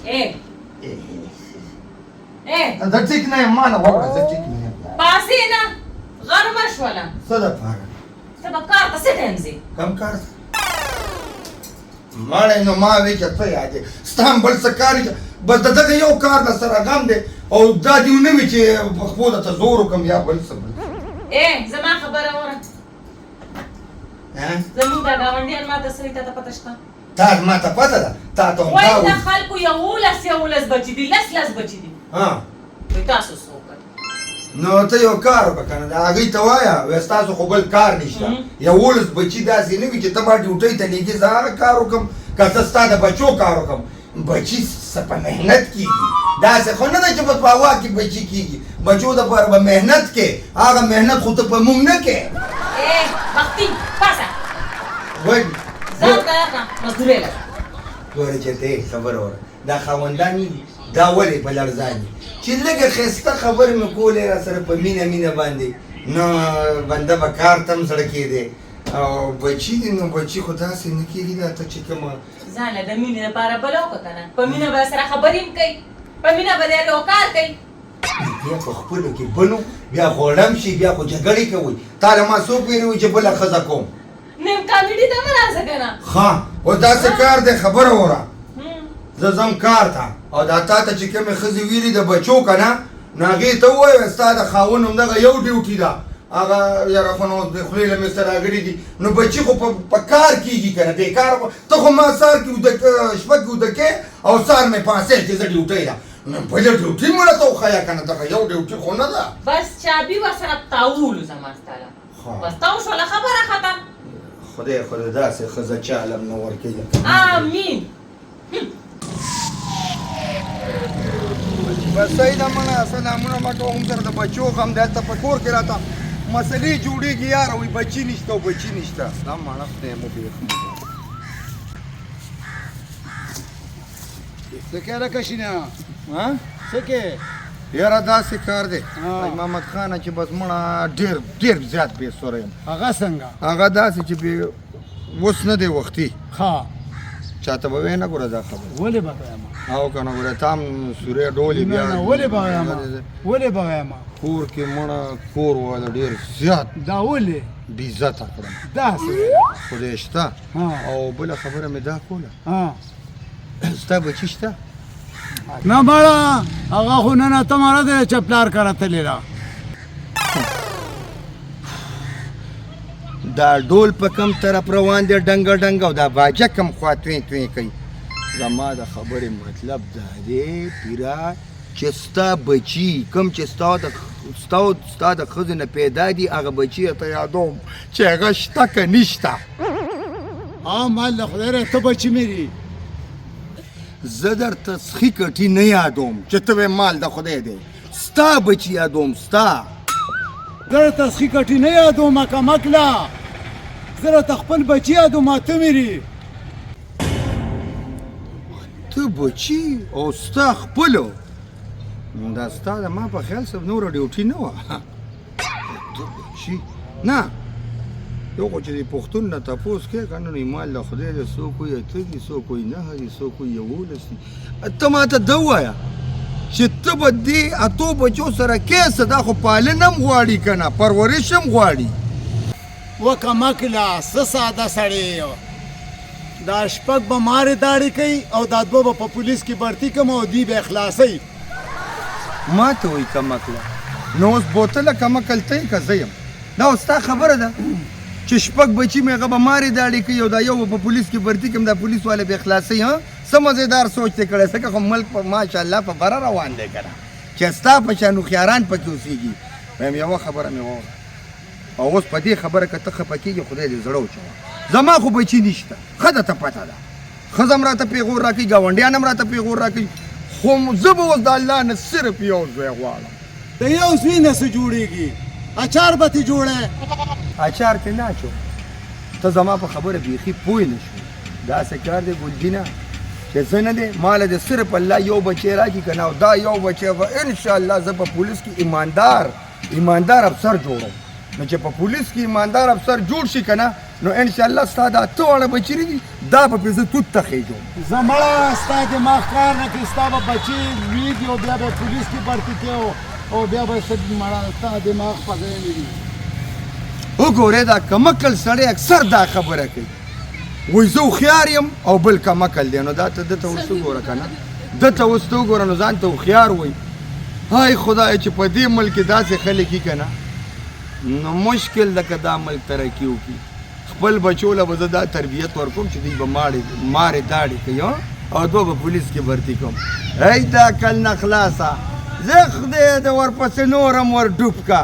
اے اے زه ټیک نه یم، ما نه وکړه، زه ټیک نه یم. پاسې نه غرمه شوله. څه دپاره؟ ته به کار ته څه ټایم ځې؟ کم کار ته مړی نو ما وی چې ته یادې، ستا هم بل څه کار وي، بس د دغه یو کار د سره غم دی او دا دې ونه وي چې په خپو درته زور وکړم یا بل څه بل. اے زما خبره وره. زموږ دا ګاونډیان ما ته څه وایي، تا ته پته شته؟ تا ما ته پته ده، تا ته هم وایي دا د وایي. خلکو 11 11 بچي دي، لس لس بچي دي. وایي تاسو څه وکړئ؟ نو ته یو کار وکړه که نه، د هغوی ته وایه، وایه ستاسو خو بل کار نشته. 11 بچي داسې نه وي چې ته ما ډیوټۍ ته لېږې زه هغه کار وکړم، که زه ستا د بچو کار وکړم. بچي څه په محنت کېږي، داسې خو نه ده چې بس په هوا کې بچي کېږي. بچو دپاره به محنت کې، هغه محنت خو ته په موږ نه کې. ای بختي پاسه. ولې؟ ځان تیار کړه، مزدورۍ له. ګوره چې ته خبره وره، دا خاوندان دي دا ولې په لړزان دي چې لږه ښایسته خبرې مې کولې را سره په مینه مینه باندې، نو بنده به کار ته هم زړه کېدی. او بچي دي نو بچي خو داسې نه کېږي، دا ته چې کومه ځان له د مینې لپاره بله وکړه که نه، په مینه به سره خبرې هم کوي، په مینه به دی یو کار کوي. بیا په خپلو کې بنو بیا غوړم شي، بیا خو جګړې کوي. تا له ما څوک ویلي وو چې بله ښځه کوم؟ نیم کامیډي ته مه راځه که نه. ښه اوس داسې کار دی، خبره وره، زه ځم کار ته، او دا تا ته چې کومې ښځې ویلي د بچو که نه، نو هغې ته ووایه ستا د خاوند همدغه یو ډیوټي ده، هغه یاره خو نو د خولې له مې څه راغلي دي، نو بچي خو په کار کېږي که نه، بېکاره خو ته خو ما سهار کې اوده شپه کې اوده کې او سهار مې پاڅې چې زه ډیوټۍ ده، نو بله ډیوټي مو راته وښیه که نه، دغه یو ډیوټي خو نه ده. بس چابي ورسره تاولو زما ستاله، بس تاو شوله خبره ختم. خدای خو دې داسې ښځه چا له هم نه ورکوي. آمین. بس صحیح ده مړه، سلامونه مه کوه، هم سره د بچو غم دی، هلته په کور کې راته مسلې جوړېږي یاره، وایي بچي نشته او بچي نشته. دا مړه خدای مو بېخي. څه کې لکه شینه؟ ها؟ څه کې؟ یاره داسې کار دی محمد خانه چې بس مړه ډېر ډېر زیات بې سوره یم. هغه څنګه؟ هغه داسې چې بې اوس نه دی وختي. ښه. چاته به وایې نه ګوره دا خبره. ولې به وایم؟ او که نه ګوره تا هم سورې ډولې بیا. نه ولې به وایم؟ ولې به وایم؟ کور کې مړه کور والا ډېر زیات دا ولې؟ بې عزته کړم. داسې خدای شته. او بله خبره مې دا کوله، ستا بچي شته؟ نه مړه، هغه خو نن اته مړه دی چې پلار کره تللی ده. دا ډول په کم طرف روان دی ډنګ ډنګ، او دا باجه کم خوا توې توې کوي. زما د خبرې مطلب دا دی پیره چې ستا بچي کم چې ستا د ښځې نه پیدا دي، هغه بچي ته یادوم چې هغه شته که نشته. مال له خدای ته بچي مې دي. زه درته سخي کټي نه یادوم چې ته وایې مال د خدای دی، ستا بچي یادوم ستا. زه درته سخي کټي نه یادوم کمکله، زه درته خپل بچي یادوم، ته مې دي. ته بچي او ستا خپلو، دا ستا د ما په خیال څه نوره ډیوټي نه وه. ته بچي نه، یو خو چې د پښتون نه تپوس کوې که نه، نو مال د خدای دی، څوک وایي اته دي، څوک وایي نهه دي، څوک وایي 11 دي. ته ما ته ده ووایه چې ته به دې اتو بچو سره کې څه؟ دا خو پالنه هم غواړي که نه، پرورش هم غواړي. وکه مکله، څه ساده سړی یې. دا شپږ به مارې داړې کوي او دا دوه به په پولیس کې برتي کوم او دوی به یې خلاصوي. ما ته وایي کمکله، نو اوس بوتله کمکل ته یې که زه یم؟ دا اوس ستا خبره ده چې شپږ بچي مې هغه به مارې داړې کوي او دا یو به په پولیس کې برتي کوم، دا پولیس والا به یې خلاصوي. ها څه مزېدار سوچ دې کړی، ځکه خو ملک په ماشاءالله په بره روان دی که نه، چې ستا په شان هوښیاران پکې اوسېږي. وایم یوه خبره مې واوره، او اوس په دې خبره که ته خفه کېږې خدای دې زړه وچوه، زما خو بچي نشته، ښه درته پته ده، ښځه هم راته پېغور راکوي، ګاونډیان هم راته پېغور راکوي، خو زه به اوس د الله نه صرف یو زوی غواړم. د یو زوی نه څه جوړېږي؟ اچار به ترې جوړی. اچار ترې نه اچوم، ته زما په خبره بیخي پوه نه شوې. داسې کار دی ګلدینه چې زه نه دی، ما له دې صرف الله یو بچی راکړي که نه، او دا یو بچی به انشاءالله زه په پولیس کې ایماندار افسر جوړوم. نو چې په پولیس کې ایماندار افسر جوړ شي که نه، نو ان شاء الله ستا دا اته واړه بچي دي، دا به پرې زه توت ته خېژوم. زه مړه ستا دماغ کار نه کوي، ستا به بچي لویږي او بیا به پولیس کې بھرتي کوي او بیا به څه. مړه ستا دماغ په ځای نه وي. وګورئ، دا کمکل سړی اکثر دا خبره کوي، وایي زه هوښیار یم او بل کمکل دی. نو دا ته ده ته اوس وګوره که نه، ده ته اوس ته وګوره، نو ځان ته هوښیار وایي. های خدای، چې په دې ملک کې داسې خلک وي که نه، نو مشکل ده که دا ملک ترقي وکړي. خپل بچو له به زه دا تربیت ورکوم چې دوی به ماړې مارې داړې کوي او دوه به پولیس کې بھرتي کوم. ای دا کل نه خلاصه، زه خدای د ورپسې نور هم ور ډوب کا.